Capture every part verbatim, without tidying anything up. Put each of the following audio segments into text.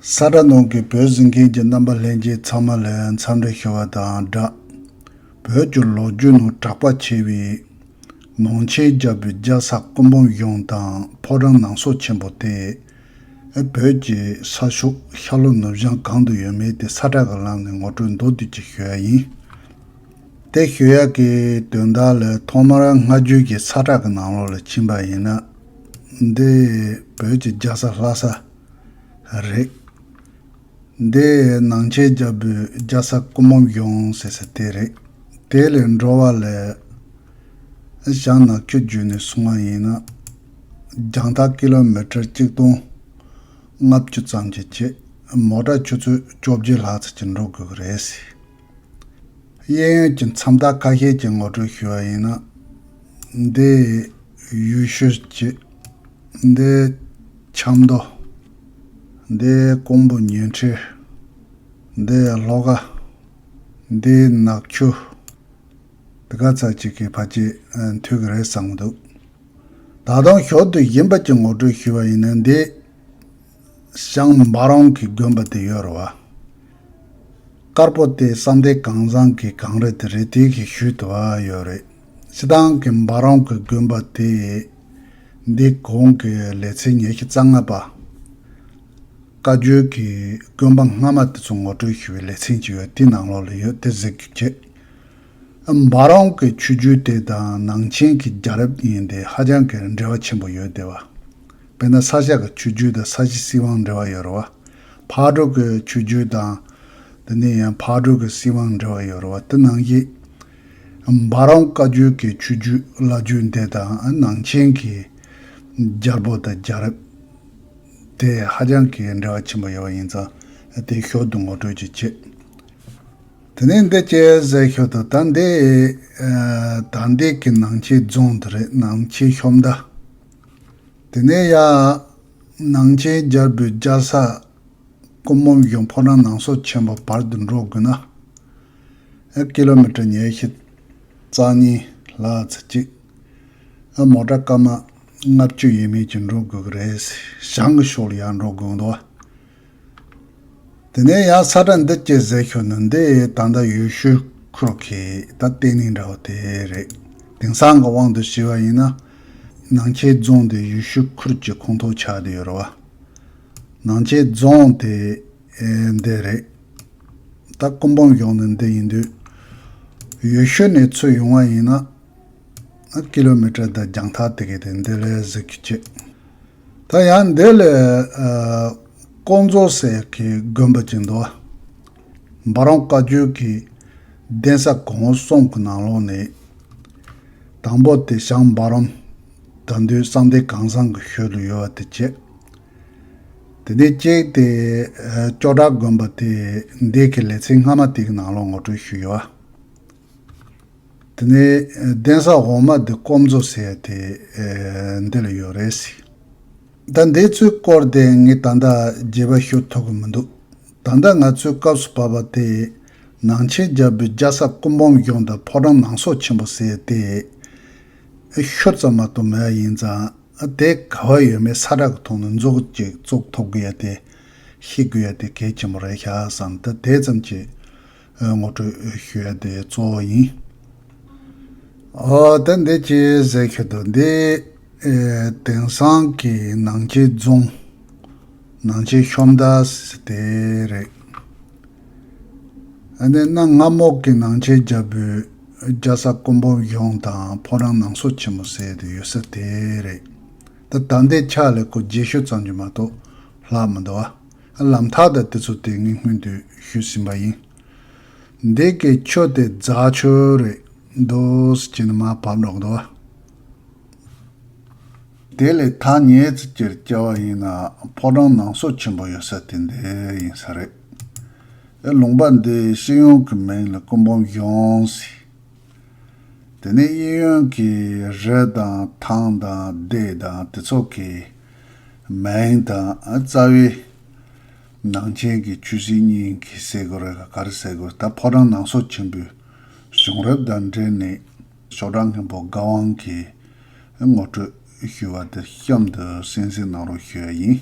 ས་ཁྲ་ནང་གི་བོད་གཟིགས་མཁན་གྱི་རྣམ་པ་ལྷན་རྒྱས་ཚང་མ་ལ་འཚམས་འདྲི་ཞུ་བ་དང་སྦྲགས། བོད་ཀྱི་ལོ་རྒྱུས་ནང་གྲགས་པ་ཆེ་བའི་ནང་ཆེན་རྒྱལ་པོའི་རྒྱལ་ས་སྐུ་འབུམ་གཞུང་དང་ཕོ་བྲང་ནང་སོ་ཆེན་པོ་དེ། བོད་ཀྱི་ས་ཕྱོགས་ཤར་ལྷོ་ནུབ་བྱང་གང་དུ་ཡོད་མེད་དེ་ས་ཁྲ་གི་ལམ་ནས་ངོ་སྤྲོད་མདོར་བསྡུས་ཀྱིས་ཞུ་ཡ་ཡིན། དེ་ཞུ་ཡག་གི་དོན་དག་ལ་ཐོག་མར་སྔ་རྒྱུད་ཀྱི་ས་ཁྲ་གི་ནང་ལོགས་ལ་ཕྱིན་པ་ཡིན་ན། འདི་བོད་ཀྱི་རྒྱལ་ས་ལྷ་ས་རེད། འདི་ནང་ཆེན་རྒྱལ་པོའི་རྒྱལ་ས་སྐུ་འབུམ་གཞུང་ཟེར་ས་དེ་རེད། དེ་ལས་འགྲོ་བ་ལ་བྱང་ནག་ཆུ་བརྒྱུད་ནས་སོང་བ་ཡིན་ན། རྒྱང་ཐག་ཀི་ལོ་མི་ཊར་གཅིག་སྟོང་ལྔ་བཅུ་ཙམ་གྱི་ཆེད་མོ་ཊ་ཆུ་ཚོད་བཅོ་བརྒྱད་ལྷག་ཙམ་ཅིག་འགྲོ་དགོས་ཀྱི་རེད། གཡས་གཡོན་གྱི་མཚམས་རྟགས་ཁ་ཤས་ཀྱི་ངོ་སྤྲོད་ཞུ་བ་ཡིན་ན། འདི་ཡུལ་ཤུལ་གྱི། འདི་ཆབ་མདོ། འདི་ཀོང་པོ་ཉིང་ཁྲི། འདི་ལྷོ་ཁ། འདི་ནག་ཆུ། དེ་ག་ཚ་གཅིག་གི་ཕལ་ཆེར་མཐུད་ཀྱི་རེད་བསམ་གྱི་འདུག་ད་དུང་ཞོར་དུ་ཡིན་པ་ཀྱི་ངོ་སྤྲོད་ཞུ་བ་ཡིན་ན། འདི་བྱང་འབའ་རོམ་གྱི་དགོན་པ་དེ་ཡོད་རེད་བ། དཀར་པོ་དེ་བསམ་གཏན་གང་བཟང་གི་གངས་རི་དེ་རེད། དེ་གི་ཤུལ་དུ་བ་ཡོད་རེད། སྤྱིར་བཏང་གི་འབའ་རོམ་གྱི་དགོན་པ་དེ་འདི་གོང་གི་ལེ་ཚན་ཉི་ཤུ་རྩ་ལྔ་པ། བཀའ་བརྒྱུད་ཀྱི་དགོན་པ་སྔ་མ་དེ་ཚོ་ངོ་སྤྲོད་ཞུ་བའི་ལེ་ཚན་ཅིག་ཡོད། དེ་ནང་ལོགས་ལ་ཡོད། དེ་གཟིགས་རྒྱུ་བྱེད། འབའ་རོམ་གྱི་ཆོས་བརྒྱུད་དེ་དང་ནང་ཆེན་གྱི་རྒྱལ་རབས་གཉིས་དེ་ཧ་ཅང་གི་འབྲེལ་བ་ཆེན་པོ་ཡོད་དེ་བ། དཔེར་ན་ས་སྐྱ་གི་ཆོས་བརྒྱུད་དང་ས་སྐྱའི་སྲིད་དབང་འབྲེལ་བ་ཡོད་རེད་བ། ཕག་གྲུ་གི་ཆོས་བརྒྱུད་དང་། དེ་ནས་ཡང་ཕག་གྲུ་གི་སྲིད་དབང་འབྲེལ་བ་ཡོད་རེད་བ། དེ་ནང་བཞིན་འབའ་རོམ་བཀའ་བརྒྱུད་ཀྱི་ཆོས་བརྒྱུད་བླ་བརྒྱུད་དེ་དང་ནང་ཆེན་གྱི་རྒྱལ་པོ་དང་རྒྱལ་རབས་དེ་ཧ་ཅང་གི་འབྲེལ་བ་ཆེན་པོ་ཡོད་པ་ཡིན་ཙང་དེ་ཞོར་དུ་ངོ་སྤྲོད་ཅིག་བྱེད། དེ་ནས་འདི་ཅི་ཟེར་ཞོར་དུ་ད་འདི་ཨ་ད་འདི་གི་ནང་ཆེན་རྫོང་དེ་རེད། ནང་ཆེན་ཤོམ་མདའ། དེ་ནས་ཡ་ནང་ཆེན་རྒྱལ་པོའི་རྒྱལ་ས་སྐུ་འབུམ་གཞུང་ཕོ་བྲང་ནང་སོ་ཆེན་པོ་བར་དུ་འགྲོ་དགོས་ན། ཨ་ཀི་ལོ་མི་ཊར་ཉི་ཤུ་རྩ་གཉིས་ལྷག་ཙམ་ཅིག་ཨ་མོ་ཊ་སྐར་མ་ལྔ་བཅུ་ཡས་མས་ཅིག་འགྲོ་དགོས་ཀྱི་རེད། བྱང་གི་ཕྱོགས་ལ་ཡར་འགྲོ་དགོས་འདུག་དེ་ནས་ཡང་ས་ཁྲ་འདི་ཅི་ཟེར་ཞོར་ནི་འདི་ད་ལྟ་ཡུལ་ཤུལ་ཁུལ་གྱི་ད་ལྟེ་གནས་འདྲ་བོ་དེ་རེད། དེང་སང་གི་དབང་དུ་བྱས་པ་ཡིན་ན། ནང་ཆེན་རྫོང་དེ་ཡུལ་ཤུལ་ཁུལ་གྱི་ཁོངས་གཏོགས་ཆགས་བསྡད་ཡོད་རེད་བ། ནང་ཆེན་རྫོང་དེ་ཨེ་འདི་རེད། ད་སྐུ་འབུམ་གཞུང་ནི་འདི་ཡིན་དུས། ཡུལ་ཤུལ་ནས་ཚུར་ཡོང་བ་ཡིན་ན། ཀི་ལོ་མི་ཊར་དང་རྒྱང་ཐག་དེ་གའི་དེ་འདི་ལས་གཟིགས་རྒྱུ་བྱེད། ད་ཡང་འདི་ལས་ཨ་ཀོང་མཛོ་ཟེར་གྱི་དགོན་པ་ཅིག་འདུག་འབའ་རོམ་བཀའ་བརྒྱུད་ཀྱི་གདན་ས་གོང་འོག་གསུམ་གྱི་ནང་ལོགས་ནས། དང་པོ་དེ་བྱང་འབའ་རོམ། ད་དུང་བསམ་གཏན་གངས་བཟང་གི་ཤུལ་དུ་ཡོད་པ་དེ་བྱས། དེ་ནས་གཅིག་དེ་ཨ་ལྕོག་བྲག་དགོན་པ་དེ་འདི་གི་ལེ་ཚན་སྔ་མ་དེ་གི་ནང་ལོགས་ངོ་སྤྲོད་ཞུས་ཡོད། དེ་ནས་གདན་ས་འོག་མ་དེ་ཀོང་མཛོ་ཟེར་ཡ་དེ་ཨེ་འདི་ལ་ཡོད་རེད་ཟེར། ད་འདི་ཚོའི་སྐོར་དེ་ངས་ད་ལྟ་རྒྱས་པ་ཞུ་ཐུབ་ཀྱི་མི་འདུག་ད་ལྟ་ང་ཚོའི་སྐབས་སུ་བབས་པ་དེ་ནང་ཆེན་རྒྱལ་པོའི་རྒྱལ་ས་སྐུ་འབུམ་གཞུང་དང་ཕོ་བྲང་ནང་སོ་ཆེན་པོ་ཟེར་ཡ་དེ་ཤུལ་ཙམ་མ་གཏོགས་མེད་པ་ཡིན་ཙང་། དེ་ག་བ་ཡོད་མེད་ས་ཁྲ་གི་ཐོག་ནས་མཛུབ་གུ་ཅིག་བཙུགས་ཐུབ་དགོས་ཡ་དེ་ཤེས་དགོས་ཡ་དེ་གལ་ཆེན་པོ་རེད་ཤག་བསམ། ད་དེ་ཙམ་གྱིས་ངོ་སྤྲོད་ཞུ་ཡ་དེ་གཙོ་བོ་ཡིན། ཨོ་ད་འདི་ཅི་ཟེར་ཞོར་དུ་འདི་ཨེ་དེང་སང་གི་ནང་ཆེན་རྫོང་། ནང་ཆེན་ཤོམ་མདའ་ཟེར་དེ་རེད། ཨ་ནི་གནའ་སྔ་མོ་གི་ནང་ཆེན་རྒྱལ་པོའི་རྒྱལ་ས་སྐུ་འབུམ་གཞུང་དང་ཕོ་བྲང་ནང་སོ་ཆེན་མོ་ཟེར་དེ་ཡོད་ས་དེ་རེད། ད་ད་ལྟའི་ཆ་ལ་ཁོ་རྗེས་ཤུལ་ཙམ་གྱིས་མ་གཏོགས་ལྷག་མི་འདུག་ཨ། ལམ་ཐག་དང་དེ་ཚོ་དེ་ངས་སྔོན་དུ་ཞུས་ཟིན་པ་ཡིན། འདི་གི་ཆུ་དེ་རྫ་ཆུ་རེད་འདུག་ཟེར་གྱིན་མར་བབས་འགྲོ་གི་འདུག་ཨ། དེ་ལས་ཐག་ཉེ་ཙམ་ཅིག་བལྟས་པ་ཡིན་ན་ཕོ་བྲང་ནང་སོ་ཆེན་པོ་ཡོད་ས་དེ་འདི་ཡིན་ས་རེད། ཨེ་ལུང་པ་འདི་སྤྱི་ཡོངས་ཀྱི་མིང་ལ་སྐུ་འབུམ་གཞུང་ཟེར། དེ་ནས་གཡས་གཡོན་གྱི་རི་དང་ཐང་དང་སྡེ་དང་དེ་ཚོ་གི་མིང་དང་རྩ་བའི་ནང་ཆེན་གྱི་ཆོས་སྲིད་གཉིས་ཀྱི་ཟེར་དགོས་རེད་ག་ག་རེ་ཟེར་དགོས། ད་ཕོ་བྲང་ནང་སོ་ཆེན་པོའི་བྱུང་རབས་དང་འབྲེལ་ནས་ཞོགས་གྲང་མཁན་པོ་དགའ་དབང་གིས་ངོ་སྤྲོད་ཞུས་པ་དེ་གཤམ་དུ་གསན་གཟིགས་གནང་རོགས་ཞུ་ཡ་ཡིན།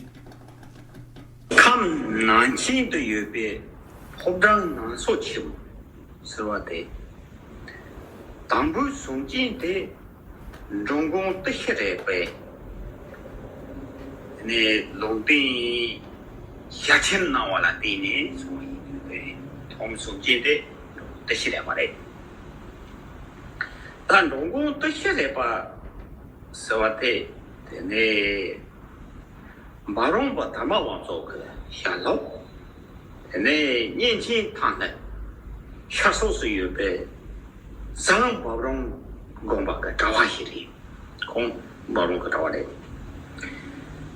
ཁམས་ ནང་ཆེན་དུ་ཡོད་པའི་ཕོ་བྲང་ནང་སོ་ཆེན་མོ་ཟེར་བ་དེ། དང་པོའི་གཟུངས་ཅན་དེ་འགྲོ་མགོན་ཏི་ཤྲི་རས་པས་ནས་ལུང་བསྟན་ཞལ་ཆེམས་གནང་བ་ལ་བརྟེན་ནས་བྱུང་བ་ཡིན་པས། ཐོག་མའི་གཟུངས་ཅན་དེ་ཏི་ཤྲི་རས་པ་རེད། ད་འགྲོ་མགོན་ཏི་ཤྲི་རས་པ་ཟེར་བ་དེ་དེ་ནས། འབའ་རོམ་པ་དར་མ་དབང་རྫོང་གི་ཞལ་སློབ། དེ་ནས་གཉན་ཆེན་ཐང་ལྷ་ཤར་ཕྱོགས་སུ་ཡོད་པའི་ཟངས་འབའ་རོམ་དགོན་པ་གི་གྲྭ་པ་ཞིག་རེད། ཁོང་འབའ་རོམ་གི་གྲྭ་པ་རེད།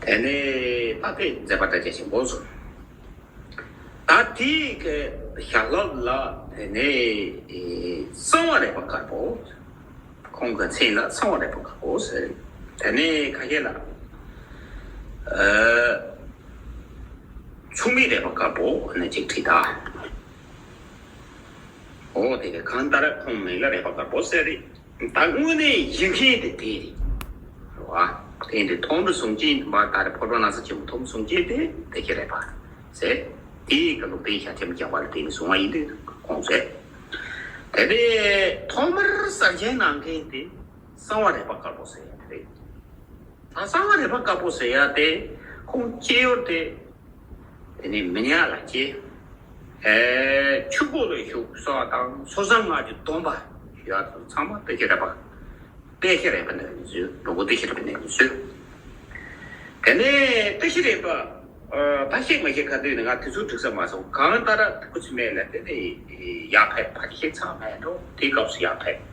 དེ་ནས་ད་དེ་མཛད་པ་དྲ་རྒྱ་ཆེན་པོ་སོང་། ད་དེའི་གི་ཞལ་སློབ་ལ་དེ་ནས་གསང་བ་རས་པ་དཀར་པོ། ཁོང་གི་མཚན་ལ་གསང་བ་རས་པ་དཀར་པོ་ཟེར། དེ་ནས་ཁ་ཤས་ལ་ཨ་མཚུངས་མེད་རས་པ་དཀར་པོ་ནས་ཅིག་བྲིས་ད། འོ་དེ་གི་གང་ལྟར་ཁོང་མིང་ལ་རས་པ་དཀར་པོ་ཟེར་རེད། ད་དངོས་གནས་ཡིན་མཁན་དེ་དེ་རེད། རེད་བ། དེ་འདི་ཐོག་མའི་གཟུངས་ཅན་མ་ད་རེ་ཕོ་བྲང་ནང་སོ་ཆེན་མོ་ཐོག་མའི་གཟུངས་ཅན་དེ་ཏི་ཤྲི་རས་པ་ཟེར། དེའི་གི་ལུང་བསྟན་ཞལ་ཆེམས་བརྒྱབ་པ་ལ་བརྟེན་ནས་བྱུང་བ་ཡིན་དུས་ཁོང་ཟེར། དེ་ནས་ཐོག་མར་གསར་བཞེངས་གནང་མཁན་དེ་གསང་བ་རས་པ་དཀར་པོ་ཟེར་ཡ་དེ་རེད། ད་གསང་བ་རས་པ་དཀར་པོ་ཟེར་ཡ་དེ་ཁོང་སྐྱེས་ཡུལ་དེ་དེ་ནས་མི་ཉག་ལ་སྐྱེས། ཨེ་ཆུ་སྒོ་ལ་བཞུགས་ས་དང་སོ་བཟང་ལྔ་བཅུ་སྡོམ་པ་ཡོད་ཚང་མ་ཏི་ཤྲི་རས་པ། ཏི་ཤྲི་རས་པ་ནས་བཟོས། འགྲོ་མགོན་ཏི་ཤྲི་རས་པ་ནས་བཟོས། དེ་ནས་ཏི་ཤྲི་རས་པ་ཨ་ད་ཤེས་མ་ཤེས་ག་དུས་ནས་ང་དེ་ཚོ་འགྲིག་ས་མ་སོང་། གང་ལྟར་སྐུ་ཚེ་སྨད་ལ་དེ་ནས་ཡར་ཕེབས། ཕ་གི་ཤེས་ཚང་མེད་འགྲོ། དེའི་སྐབས་སུ་ཡར་ཕེབས།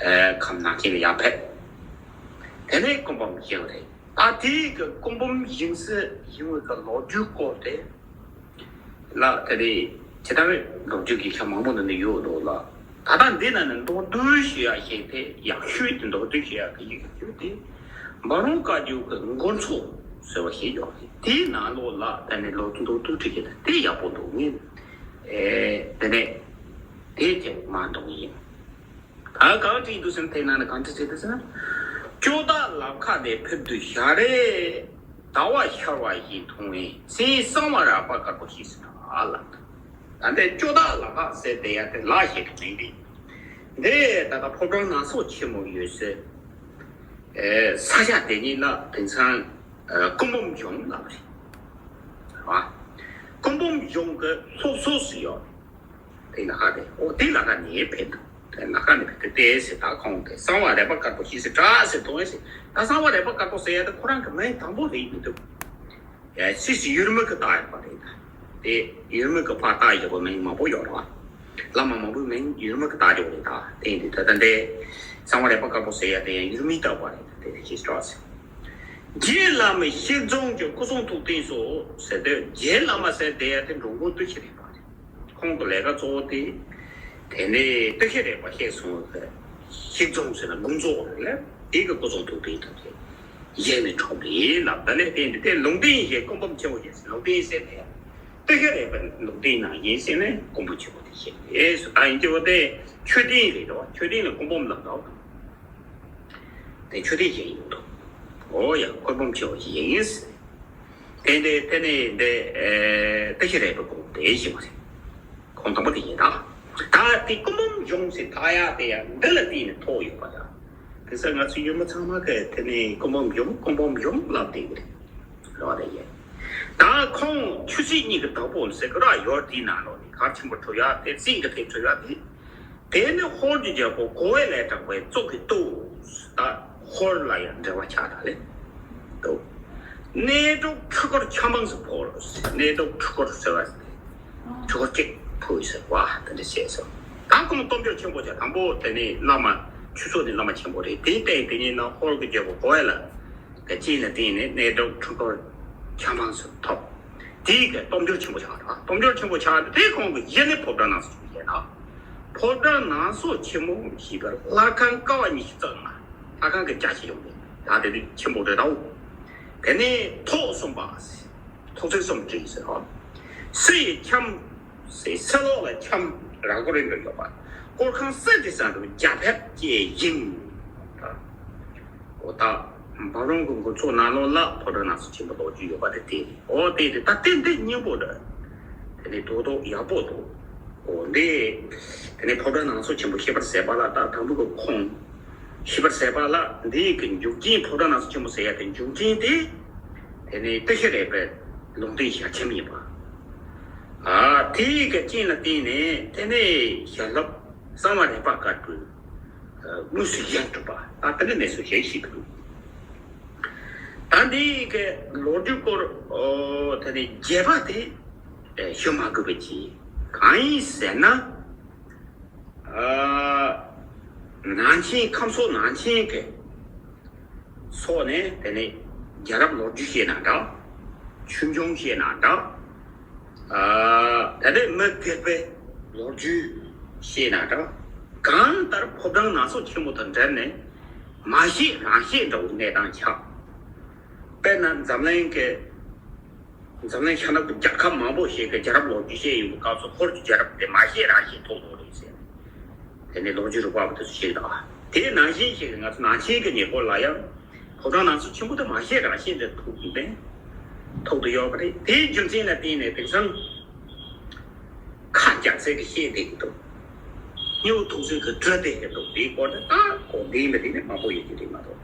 ཨེ་ཁམས་ནང་ཆེན་ལ་ཡར་ཕེབས། དེ་ནས་སྐུ་འབུམ་བཞེངས་རེད། ད་དེའི་གི་སྐུ་འབུམ་བཞེངས་སའི་བཞེངས་པའི་གི་ལོ་རྒྱུས་སྐོར་དེ་ལ་དེ་རེད། ཇི་ལྟར་ལོ་རྒྱུས་ཀྱི་ཆ་མང་པོ་འདི་ནས་ཡོད་འདུག་ལ། ད་ལྟ་འདི་ན་ནི་མདོར་བསྡུས་ཞུ་ཡག་ཞིག་དེ་ཡག་ཤོས་དེ་མདོར་བསྡུས་ཞུ་ཡག་གི་ཡིག་ཡག་ཤོས་དེ་འབའ་རོམ་བཀའ་བརྒྱུད་ཀྱི་མགོ་ཚོགས་ཟེར་བ་ཞིག་ཡོད་རེད། དེའི་ནང་ལོགས་ལ་ད་ནི་ལོ་མདོར་བསྡུས་བྲིས་ཀྱི་ད་དེ་ཡག་པོ་འདུག་ངས་ཨེ་དེ་ནས་དེ་དེ་མ་འདུག་ཡིན། ད་གང་བྲིས་འདུག་ཟེར་ན། དེ་ནང་ནས་གང་བྲིས་བྲིས་འདུག་ཟེར་ན། ཇོ་བདག་ལམ་ཁ་ནས་ཕེབས་དུས་ཞལ་རས་ཟླ་བ་ཤར་བ་བཞིན་མཐོང་བས་མཚན་གསང་བ་རས་པ་དཀར་པོ་ཞེས་སུ་གྲགས་ལབ་འདུག་ད་ལྟའི་ཇོ་བདག་ལམ་ཁ་ཟེར་དེ་ཡ་དེ་ལ་ཞིག་གི་མིང་རེད། འདི་ད་ལྟ་ཕོ་བྲང་ནང་སོ་ཆེན་མོ་ཡོད་སའི་ཨེ་ས་ཆ་དེ་ཉིད་ལ་དེང་སང་ཨེ་སྐུ་འབུམ་གཞུང་ལབ་རེད། རེད་བ། སྐུ་འབུམ་གཞུང་གི་ལྷོ་ཕྱོགས་སུ་ཡོད། དེ་ལ་ཁ་དེ། ཨོ་དེ་ལ་ཁ་ནས་ཕེབས་འདུག་དེ་ལ་ཁ་ནས་ཕེབས་ཏེ་དེ་ཟེར། ད་ཁོང་དེ་གསང་བ་རས་པ་དཀར་པོ་ཞེས་ཟེར་གྲགས་ཟེར་གཏོང་ཡ་ཟེར། ད་གསང་བ་རས་པ་དཀར་པོ་ཟེར་ཡ་དེ་ཁོ་རང་གི་མིང་དང་པོ་རེད་མི་འདུག་ཡ་སུད་སི་ཡུལ་མི་གི་བཏགས་ཡོད་པ་རེད། ད་དེ་ཡུལ་མི་གི་ཕར་བཏགས་ཡོད་པ་མིང་མང་པོ་ཡོད་རེད་བ། བླ་མ་མང་པོའི་མིང་ཡུལ་མི་གི་བཏགས་ཡོད་རེད། ད་དེ་འདི་ད་ལྟ་འདི་གསང་བ་རས་པ་དཀར་པོ་ཟེར་ཡ་དེ་ཡང་ཡུལ་མིས་བཏགས་པ་རེད། ད་དེ་ཞེས་གྲགས་ཟེར། རྗེ་བླ་མའི་གཤེགས་རྫོང་གི་སྐུ་གསུང་ཐུགས་རྟེན་སོགས་ཟེར་དུས་རྗེ་བླ་མ་ཟེར་དེ་ཡ་དེ་འགྲོ་མགོན་ཏི་ཤྲི་རས་པ་རེད། ཁོང་གི་ལས་ཀ་གཙོ་བོ་དེ། དེ་ནས་ཏི་ཤྲི་རས་པ་གཤེགས་སོང་བའི་གཤེགས་རྫོང་ཟེར་ན་དགོན་རྫོང་རེད་ལ། དེ་གི་སྐུ་གསུང་ཐུགས་རྟེན་དུ་དེ་བཞེངས་ནས་འཁྲབ་རེད་ལབ། ད་ལས་བརྟེན་ཏེ་དེ་ལུང་བསྟན་ཞེས། སྐུ་འབུམ་ཆེན་པོ་ཞེས་ལུང་བསྟན་ཟེར་ནས་ཡང་ཏི་ཤྲི་རས་པ་ལུང་བསྟན་ནང་བཞིན་ཟེར་ནས་སྐུ་འབུམ་ཆེན་པོ་དེ་བཞེངས་རེད་ཟེར། ད་ཡིན་གྱི་འོ་དེ་མཆོད་རྟེན་རེད་དོ། མཆོད་རྟེན་ལ་སྐུ་འབུམ་ལབ་འདུག་དེ་མཆོད་རྟེན་བཞེངས་ཡོད་འདུག་འོ་ཡ། སྐུ་འབུམ་ཆེན་པོ་ཞིག་ཡིན། དེ་འདི་དེ་ནས་འདི་ཨེ་ཏི་ཤྲི་རས་པའི་སྐུ་འབུམ་དེ་བཞེངས་པ་རེད། ཁོང་དང་པོ་དེ་ཡིན་ད། ད་དེ་སྐུ་འབུམ་གཞུང་ཟེར་བཏགས་ཡ་དེ་ཡང་འདི་ལ་བརྟེན་ནས་ཐོགས་ཡོད་པ་དང་། དེ་ཚོ་ང་ཚོ་ཡུལ་མི་ཚང་མ་གིས་དེ་ནས་སྐུ་འབུམ་གཞུང་། སྐུ་འབུམ་གཞུང་ལབ་བསྡད་ཀྱི་རེད། རེད་བ། དེ་ཡིན། ད་ཁོང་ཆོས་སྲིད་གཉིས་ཀྱི་བདག་པོ་ཟེར་གི་ར་ཡོད། དེའི་ནང་ལོགས་ནས་གལ་ཆེན་པོ་གྲུབ་ཡ་དེ་སྲིད་ཀྱི་ཐེབས་གྲུབ་ཡ་དེ། དེ་ནི་ཧོར་གྱི་རྒྱལ་པོ་གོ་ཝེ་ལས་དྲངས་པའི་གཙུག་གི་ཏོག་ད་ཧོར་ལ་ཡང་འབྲེལ་བ་ཆགས་ད་ལེ། ཏོག་གནས་གྲུབ་འཁྲུལ་འཁོར་ཆབ་འབངས་སུ་ཕོག་ལོ། གནས་གྲུབ་འཁྲུལ་འཁོར་ཟེར་བ་ཟེར། འཁྲུལ་འཁོར་གཅིག་ཕོག་ཡོད་ཟེར་བ་དེ་འདྲ་བཤད་སོང་། ད་ཁོང་སྟོབས་འབྱོར་ཆེན་པོ་བྱས། དང་པོ་དེ་ནི་བླ་མ་ཆོས་ཚོགས་ནི་བླ་མ་ཆེན་པོ་རེད། དེའི་སྟེང་དེ་ཉིད་ལ་ཧོར་གྱི་རྒྱལ་པོ་གོ་ཝེ་ལ་གི་སྤྱན་ལ་བསྟེན་ནས་གནས་གྲུབ་འཁྲུལ་འཁོར་ཆབ་འབངས་སུ་ཐོབ། དེའི་གི་སྟོབས་འབྱོར་ཆེན་པོ་ཆགས་ད། སྟོབས་འབྱོར་ཆེན་པོ་ཆགས་ཏེ་དེ་ཁོང་གི་གཞི་ནས་ཕོ་བྲང་ནང་སོ་ཆེན་མོ་ཡིན་ན། ཕོ་བྲང་ནང་སོ་ཆེན་མོ་ཞེས་པར་ལྷ་ཁང་ཀ་བ་ཉི་ཤུ་རྩ་ལྔ། ལྷ་ཁང་གི་རྒྱ་ཆེ་ཡོང་དེ་ད་དེ་དུས་ཆེན་པོ་རེད་དོ། དེ་ནས་ཐོག་གསུམ་པ། ཐོག་ཚད་གསུམ་བྲིས་ཟེར་རོ། སྲིད་ཡི་ཁྱམས་ཟེར། སྲིད་ལོགས་ལ་ཁྱམས་ར་སྐོར་རིམ་པར་ཡོད་པ། སྐོར་ཁང་གསེབ་ཀྱི་ས་དུ་རྒྱ་ཕེབས་ཀྱི་ཡིན། འོ་ད་ འབའ་རོང་གི་འགོ་ཚོགས་ནང་ལོགས་ལ་ཕོ་བྲང་ནང་སོ་ཆེན་པོ་ལོ་རྒྱུས་ཡོད་པ་དེ་དེ་རེད། ཨོ་དེ་དེ་ད་ཏན་ཏན་སྙིང་པོ་འདྲ། དེ་ནས་དོ་དོ་ཡག་པོ་འདུག་ཨོ་འདི། དེ་ནས་ཕོ་བྲང་ནང་སོ་ཆེན་པོ་ཞེས་པར་ཟད་པ་ལ་ད་དང་པོ་གི་ཁོང་། ཞེས་པར་ཟད་པ་ལ་འདི་གི་མཇུག་རྒྱན། ཕོ་བྲང་ནང་སོ་ཆེན་པོ་ཟེར་ཡ་དེ་མཇུག་རྒྱན་དེ། དེ་ནས་ཏི་ཤྲི་རས་པའི་ལུང་བསྟན་ཞལ་ཆེམས་ཡིན་པ། ཨ་དེའི་གི་རྐྱེན་ལ་བརྟེན་ནས་དེ་ནས་ཞལ་སློབ་གསང་བ་རས་པ་དཀར་པོས་དངོས་སུ་བཞེངས་གྲུབ་པ། ད་དེ་ནས་གནས་ཚུལ་ཞིག་ཞིག་འདུག་ད་འདི་གི་ལོ་རྒྱུས་སྐོར་ཨོ་ད་ནི་རྒྱས་པ་དེ་ཨེ་ཞུ་མ་དགོས་པ་ཅིག་གང་ཡིན་ཟེར་ན། ཨ་ནང་ཆེན་ཁམས་སོག་ནང་ཆེན་གི་སོགས་ནས་དེ་ནི་རྒྱལ་རབས་ལོ་རྒྱུས་བཤད་ན་འདྲ། ཆོས་འབྱུང་བཤད་ན་འདྲ། ཨ་ད་ལྟའི་མི་སྒེར་པའི་ལོ་རྒྱུས་བཤད་ན་འདྲ། གང་ལྟར་ཕོ་བྲང་ནང་སོ་ཆེན་མོ་དང་འབྲེལ་ནས་མ་བཤད་རང་བཤད་འདྲ་བོ་གནས་སྟངས་ཆགས། དཔེར་ན་འཛམ་གླིང་གི་འཛམ་གླིང་ཤར་ནུབ་ཀྱི་རྒྱལ་ཁབ་མང་པོ་ཞིག་གི་རྒྱལ་རབས་ལོ་རྒྱུས་བཤད་ཡོང་བའི་སྐབས་སུ་ཧོར་གྱི་རྒྱལ་རབས་དེ་མ་བཤད་རང་བཤད་ཐོག་ཏུ་རེད་ཟེར། དེ་ནས་ལོ་རྒྱུས་རིག་པ་བ་དེ་ཚོ་ཞིག་དང་། དེ་ནང་བཞིན་ཞིག་ང་ཚོ་ནང་ཆེན་གྱི་ཉེ་འཁོར་ལ་ཡང་ཕོ་བྲང་ནང་སོ་ཆེན་པོ་དེ་མ་བཤད་རང་བཤད་འདི་ཐུག་ཡིན་པས་ཐོག་ཏུ་ཡོད་པ་རེད། དེའི་རྒྱུ་མཚན་ལ་བརྟེན་ནས་དེང་སང་ཁ་རྒྱག་ཚད་ཀྱི་བཤད་བསྡད་ཀྱི་འདུག་སྨྱུ་གུ་ཐུག་ཚད་ཀྱི་བྲི་བསྡད་ཀྱི་འདུག་དེའི་སྐོར་དེ་ད་གོ་བདེ་མི་བདེ་ནས་མང་པོ་ཡོད་ཀྱི་རེད་མ་གཏོགས།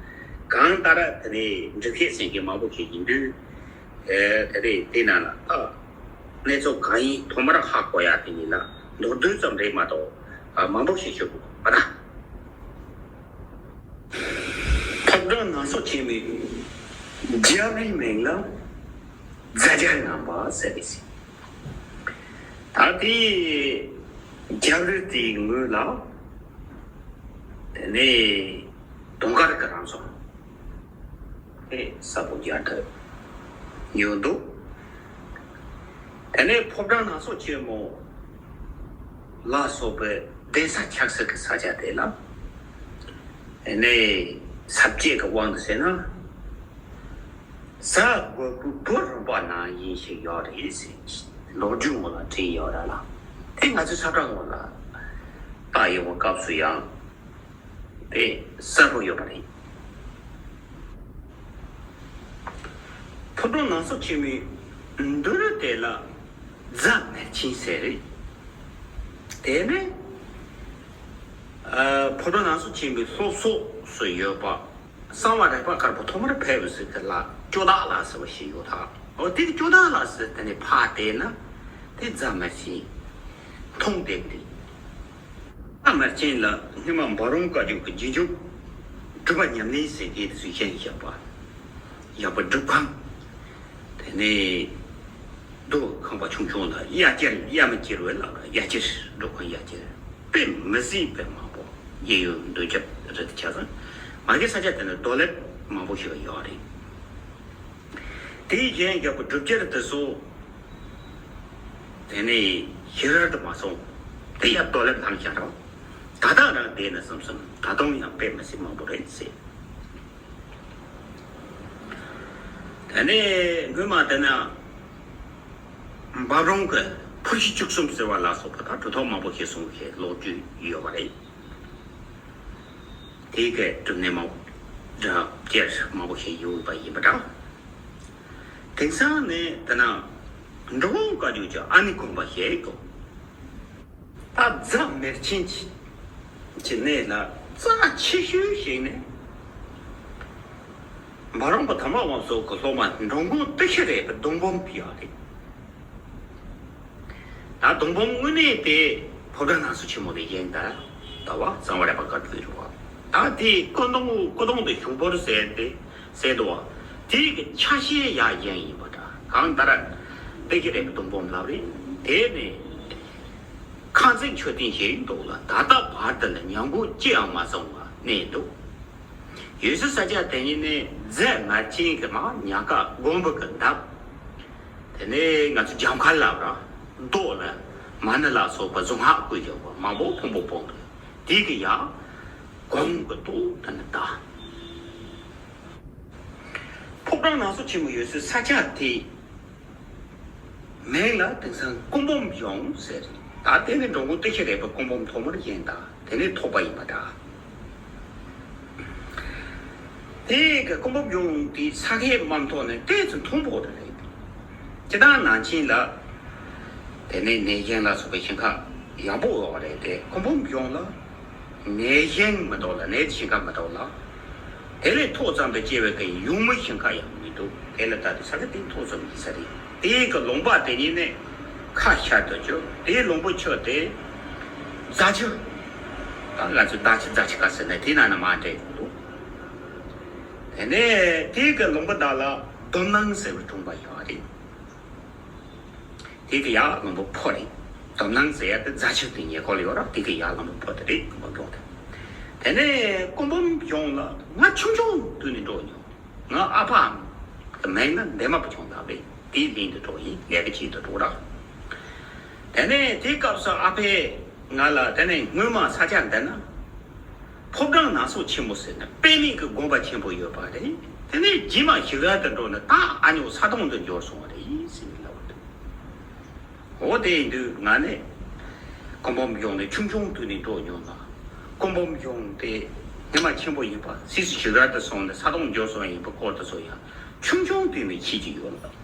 གང་ལྟར་དེ་ནས་འགྲེལ་བཤད་ཟེར་མཁན་མང་པོ་ཞིག་ཡིན་དུས། ཨེ་དེ་རེད། དེ་ན་ལ་ཨ་གནས་ཚུལ་གང་ཡིན་ཐོག་མར་ཧ་གོ་ཡ་དེ་ཉིད་ལ་མདོར་བསྡུས་ཙམ་རེད་མ་གཏོགས་ཨ་མང་པོ་ཞིག་ཞུ་དགོས་པ་ད། ཕོ་བྲང་ནང་སོ་ཆེན་མོའི་རྒྱབ་རིའི་མིང་ལ་རྫ་རྒྱལ་ངང་པ་ཟེར་བས་ཟེར། ད་དེའི་རྒྱབ་རི་དེའི་ངོས་ལ་དེ་ནས་དུང་དཀར་གྱི་རང་བྱུང་དེ་ས་ཕོ་རྒྱལ་ཐོད་ཡོད་འདུག་དེ་ནས་ཕོ་བྲང་ནང་སོ་ཆེན་མོ་ལ་སོགས་པའི་གདན་ས་ཆགས་སའི་གི་ས་ཆ་དེ་ལ་དེ་ནས་ས་བཅད་ཀྱི་དབང་དུ་བྱས་ན། གཟའ་རྒོད་པོའི་བུ་རོན་པ་ནང་བཞིན་ཞིག་ཡོད་རེད་ཟེར་ལོ་རྒྱུས་ངོ་ལ་བྲིས་ཡོད་ར་ལ། དེ་ང་ཚོའི་ས་བཀྲ་ངོ་ལ་བལྟ་ཡོང་བའི་སྐབས་སུ་ཡང་དེ་གསལ་པོ་ཡོད་པ་རེད། ཕོ་བྲང་ནང་སོ་ཆེན་མོའི་མདུན་རི་དེ་ལ་རྫ་མེར་ཆེན་ཟེར་རེད། དེ་ནས་ཨ་ཕོ་བྲང་ནང་སོ་ཆེན་མོའི་ལྷོ་ཕྱོགས་སུ་ཡོད་པ། གསང་བ་རས་པ་དཀར་པོ་ཐོག་མར་ཕེབས་པའི་ཟེར་དེ་ལ་སྐྱོ་བྲག་ལ་ཟེར་བ་ཞིག་ཡོད་ད། འོ་དེ་སྐྱོ་བྲག་ལ་ཟེར་དེ་ནས་ཕར་བལྟས་ན་དེ་རྫ་མེར་ཆེན་མཐོང་བསྡད་པ་རེད། རྫ་མེར་ཆེན་ལ་སྔོན་མ་འབའ་རོང་བཀའ་བརྒྱུད་ཀྱི་རྗེས་འཇུག་གྲུབ་པ་ཉམས་ལེན་ཟེར་དེ་དེ་ཚོས་བཞེངས་བཞག་པ། ཡག་པོ་སྒྲུབ་ཁང་། དེ་ནས་རྡོ་ཁང་པ་ཆུང་ཆུང་ལ་གཡའ་སྐྱེར་གཡའ་མི་སྐྱེར་བས་ལབ་ར་གཡའ་སྐྱེར་སྒྲུབ་ཁང་གཡའ་སྐྱེར་དཔེ་མི་སྲིད་པའི་མང་པོ་གཡས་གཡོན་མདུན་རྒྱབ་རེད་ཆ་ཚང་མ་གི་ས་ཆ་དེ་ནས་རྡོ་ལེབ་མང་པོ་ཞིག་ཡོད་རེད། དེའི་གཞན་རྒྱབ་ཀྱི་སྒྲུབ་སྐྱེར་དེ་ཚོ་དེ་ནས་ཤི་རལ་དུ་མ་སོང་དེ་ཡང་རྡོ་ལེབ་ལངས་བཞག་རོགས་ད་ལྟ་རང་བསྡད་ན་བསམ་བསམ་ད་དུང་ཡང་དཔེ་མི་སྲིད་མང་པོ་རེད་ཟེར། དེ་ནས་སྔོན་མ་དེ་ན་འབའ་རོང་གི་ཕུར་བཞི་བཅུ་གསུམ་ཟེར་བ་ལ་སོགས་པ་དང་གྲུབ་ཐོབ་མང་པོ་ཞིག་གསུངས་ཞེས་ལོ་རྒྱུས་ཡོད་པ་རེད། དེའི་གི་གྲུབ་གནས་མང་པོ་འདྲ་སྐྱེར་མང་པོ་ཞིག་ཡོད་པ་ཡིན་པ་འདྲ། དེང་སང་ནས་དེ་ན་འབྲི་གུང་བཀའ་བརྒྱུད་ཀྱི་ཨ་ནེ་དགོན་པ་ཞིག་འདུག་ད་རྫ་མེར་ཆེན་གྱི་གནས་ལ་རྩ་ཆེ་ཤོས་ཤིག་ནི་འབའ་རོང་པ་དར་མ་དབང་སོགས་ཀྱི་སློབ་མ་འགྲོ་མགོན་ཏི་ཤྲི་རས་པའི་གདུང་འབུམ་ཡོད་རེད། ད་གདུང་འབུམ་དངོས་གནས་དེ་ཕོ་བྲང་ནང་སོ་ཆེན་མོ་ལས་གཞན་དར་ལྟ་བ་གཙང་བ་རས་པ་དཀར་པོའི་རེད་བ། ད་དེའི་སྐུ་གདུང་སྐུ་གདུང་དེ་ཞུགས་པོར་ཟེར་ཏེ་ཟེར་འདུག་བ། དེའི་གི་ཆ་ཤས་ཡག་གཞན་ཡིན་པ་འདྲ་གང་ལྟར་ཏི་ཤྲི་རས་པའི་གདུང་འབུམ་ལབ་རེད། དེ་ནས། ཁང་བརྩེགས་མཆོད་རྟེན་ཞིག་འདུག་ལ་ད་ལྟ་བར་དུ་ལ་ཉམས་རྒུད་ཅི་ཡང་མ་སོང་བ་གནས་འདུག་ཡོད་སའི་ས་ཆ་དེ་ཉིད་ནི་རྫ་མེར་ཆེན་གྱི་མ་ཉག་ག་དགོན་པ་གི་འདབས། དེ་ནས་ང་ཚོ་རྒྱབ་ཁ་ལབ་ར་རྡོ་ལ་མ་ཎི་ལ་སོགས་པ་གཟུངས་སྔགས་བཀོད་ཀྱང་བ་མང་པོ་ཕུང་པོ་སྤུངས་འདུག་དེ་གི་ཡང་གོང་གི་ཏོག་ཏུ་ནི་ད། ཕོ་བྲང་ནང་སོ་ཆེན་མོ་ཡོད་སའི་ས་ཆ་དེ། མིང་ལ་དེང་སང་སྐུ་འབུམ་གཞུང་ཟེར། ད་དེ་ནི་འགྲོ་མགོན་ཏི་ཤྲི་རས་པའི་སྐུ་འབུམ་ཐོག་མར་བཞེངས་དང་དེ་ནས་ཐོགས་པ་ཡིན་པ་འདྲ། དེ་གི་སྐུ་འབུམ་ཡོངས་དེ་ས་ཁའི་མམ་ཐོག་ནས་ཏོག་ཙམ་མཐོན་པོ་དེ་རེད། སྤྱིར་བཏང་ནང་ཆེན་ལ་དེ་ནས་ནས་ཞིང་ལ་སོགས་པའི་ཞིང་ཁ་ཡག་པོ་ཡོད་རེད་དེ། སྐུ་འབུམ་ཡོངས་ལ་ནས་ཞིང་མི་འདུག་ལ། ནས་ཞིང་ཁ་མི་འདུག་ལ། དེ་ལས་མཐོ་ཙམ་དུ་སྐྱེ་བའི་གི་ཡུར་མོ་ཞིང་ཁ་ཡང་མི་འདུག་དེ་ལ་ད་དེ་ས་ཁ་དེ་མཐོ་ཙམ་ཡིན་ས་རེད། དེའི་གི་ལུང་པ་དེ་ཉིད་ནས་ཁ་ཤར་དུ་གྱུར། དེའི་ལུང་པ་ཆུ་དེ་རྫ་ཆུ། ད་ང་ཚོས་རྫ་ཆུ་རྫ་ཆུ་ག་ཟེར་ན་དེ་ནང་ན་མ་འདྲེས་འདུག་དེ་ནས་དེའི་གི་ལུང་པ་དག་ལ་དོམ་ནང་ཟེར་བའི་གྲོང་པ་ཡོད་རེད། དེ་གི་ཡར་ལུང་པ་ཕོ་རེད། དོམ་ནང་ཟེར་ཡ་དེ་རྫ་ཆུ་དེ་ཉེ་འཁོར་ལ་ཡོད་ར། དེ་གི་ཡར་ལུང་པ་ཕོ་དེ་རེད། སྐུ་འབུམ་ཡོངས་དེ། དེ་ནས་སྐུ་འབུམ་ཡོངས་ལ་ང་ཆུང་ཆུང་དུས་ནས་འགྲོ་མྱོང་། ང་ཨ་ཕའམ་གི་མིང་ལ་འདན་མ་བུ་ཆུང་ལབ་རེད། དེའི་གླིང་དུ་འགྲོ་ཡིན། ལས་ཀ་བྱེད་དུ་འགྲོ་ར། དེ་ནས་དེའི་སྐབས་སུ་ཨ་ཕས་ང་ལ་དེ་ནས་སྔོན་མ་ས་ཆ་འདི་ན་ཕོ་བྲང་ནང་སོ་ཆེན་པོ་ཟེར་ནས་དཔེ་མེད་ཀྱི་དགོན་པ་ཆེན་པོ་ཡོད་པ་རེད། དེ་ནས་རྗེས་མ་ཞིག་རལ་དུ་འགྲོ་ནས་ད་ཨ་ཉོ་ས་དོང་དུ་འབྱོར་སོང་བ་རེད་ཟེར་ནས་ལབ་པ་འདུག་འོ་དེ་ཡིན་དུས་ང་ནི་སྐུ་འབུམ་ཡོངས་ནས་ཆུང་ཆུང་དུས་ནས་འགྲོ་མྱོང་ལ། སྐུ་འབུམ་ཡོངས་དེ་ཉི་མ་ཆེན་པོ་ཡིན་པ། སིས་ཞིག་རལ་དུ་སོང་ནས་ས་དོང་འབྱོར་སོང་ཡིན་པའི་སྐོར་དུ་སོགས་ཡང་ཆུང་ཆུང་དུས་ནས་ཤེས་ཀྱི་ཡོད་ལ།